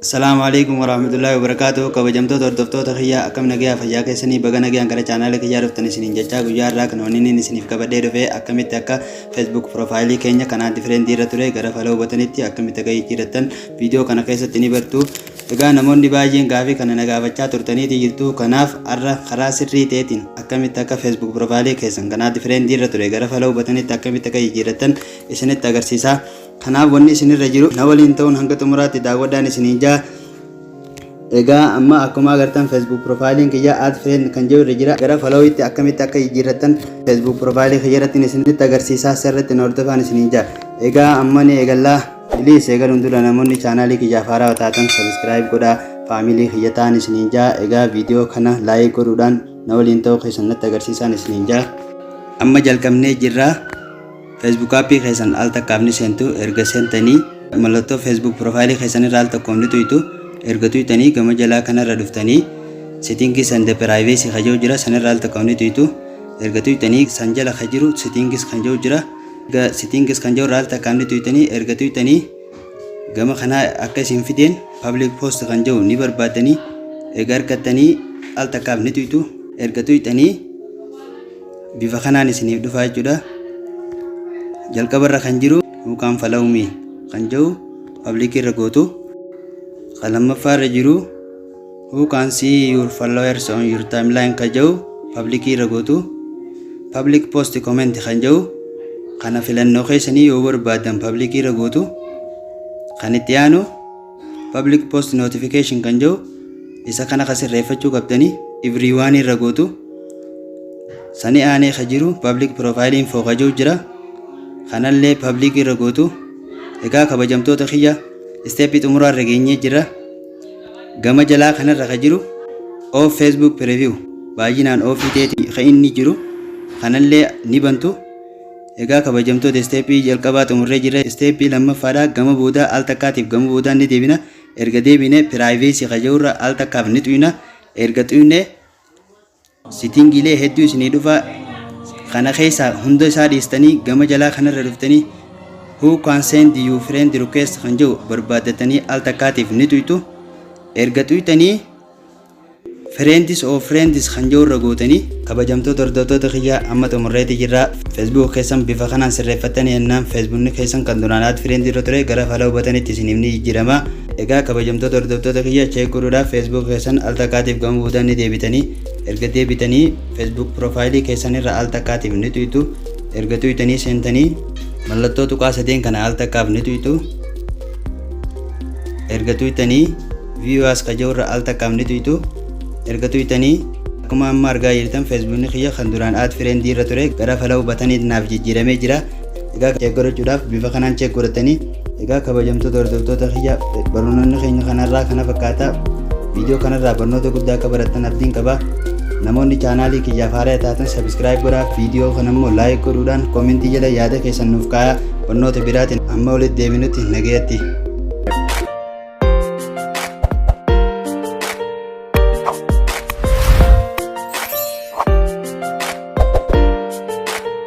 Assalaamu alaikum warahmatullahi wabarakatuh. Kabajamtoota hordoftoota kiyyaa, akkam nagayaa, fayyaa keessanii? Baga nagayaan gara chaanaala kiyyaa dhuftan isiniin jechaa, guyyaa irraa kan wanni inni isiniif qabadhee dhufe akkamitti akka Facebook profile keenya kan add friend irra ture gara follow buttonitti akkamitti akka jijjiirattan viidiyoo kana keessatti ni bartu. Egaa namoonni baay'een gaafii kana na gaafachaa turtaniiti jirtu. Kanaaf har'a karaa sirrii ta'eetiin akkamitti akka Facebook profile keessan kan add friend irra ture gara follow buttonitti akkamitti akka jijjiirattan isinitti agarsiisa. Kanaaf wanni isinirra jiru na waliin ta'uun hanga xumuraatti daawwadhaan isiniin jaa. Egaa amma akkuma agartan Facebook profileiin kiyya add friend kan jiru irra jira. Gara followitti akkamitti akka jijjiirrattan Facebook profile kiyya irratti isinitti agarsiisaa, sirriitti na hordofaan isiniin jaa. Egaa amma ni eegallaa. Please, eegaluun dura namoonni chaanaalii kiyyaaf haaraa taatan subscribe godhaa, family kiyya ta'an isiniin jaa. Egaa viidiyoo kana like godhuudhaan na waliin ta'uu keessan natti agarsiisaan isiniin jaa. Amma jalqabnee jirra. Facebook appii keessan al takkaaf ni seentu. Erga seentanii mallattoo Facebook profile keessan irra al tokkoon ni tuytu. Erga tuytanii gama jalaa kanarra dhuftanii settings and privacy ka jiru jira, sanirra al tokkoon ni tuytu. Erga tuytanii san jala ka jiru settings kan jiru jira. Erga settings kan jiru irra al takkaaf ni tuytanii. Erga tuytanii gama kanaa akka isin fideen public post kan jiru ni barbaaddanii, erga argattanii al takkaaf ni tuytu. Erga tuytanii bifa kanaan isiniif dhufaa jechuudha. Jalqabarra kan jiru "Who can follow me" kan jiru public irra gootu. Kan lammaffaarra jiru "Who can see your followers on your timeline" kan jiru public irra gootu. Public post comment kan jiru kana filannoo keessanii, yoo barbaadan public irra gootu. Kan itti aanu public post notification kan jiru, isa kana kan sirreeffachuu qabdanii everyone irra gootu. Sani aanee ka jiru public profile info ka jiru jira, kanallee public irra gootu. Egaa kabajamtoota kiyya, stepii xumuraa irra geenyee jira. Gama jalaa kanarra ka jiru off Facebook preview baay'inaan offii ta'eeti kan inni jiru, kanallee ni bantu. Egaa kabajamtoota, stepii jalqabaa xumurree jirra. Stepii lammaffaadha. Gama boodaa al takkaatiif gama boodaa ni deebina. Erga deebine privacy ka jirurra al takkaaf ni xuyna. Erga xuyne settingiilee hedduu isinii dhufa. Kana keessaa hunda isaa dhiistanii gama jalaa kanarra dhuftanii "Who can send you friend request" kan jedhu barbaaddatanii al takkaatiif ni xuytu. Erga xuytanii friends of friends kan jedhu irra gootanii. Kabajamtoota hordoftoota kiyyaa, amma xumurreeti jirra. Facebook keessan bifa kanaan sirreeffattanii jennaan Facebookni keessan kan duraan add friend irra ture gara follow buttonitti isiniif ni jijjiirama. Egaa kabajamtoota hordoftoota kiyya, check godhuudhaaf Facebook keessan al takkaatiif gama boodaan ni deebitanii. Erga deebitanii Facebook profile keessan irra al takkaatiif ni xuytu. Erga xuytanii seentanii mallattoo tuqaa sadeen kana al takkaaf ni xuytu. Erga xuytanii view as ka jedhu irra al takkaaf ni xuytu. Erga xuytanii akkuma amma argaa jirtan Facebookni kiyya kan duraan add friend irra ture gara follow buttoniit naaf jijjiiramee jira. Egaa check godhachuudhaaf bifa kanaan check godhatanii. Egaa kabajamtoota hordoftoota kiyya, barnoonni keenya kanarraa kana fakkaata. Viidiyoo kanarraa barnoota guddaa akka barattan abdiin qaba. Namoonni chaanaalii kiyyaaf haaraa taatan subscribe godhaa, viidiyoo kana immoo like godhuudhaan commentii jala yaada keessan nuuf kaayaa. Barnoota biraatiin amma walitti deebinutti nagayatti.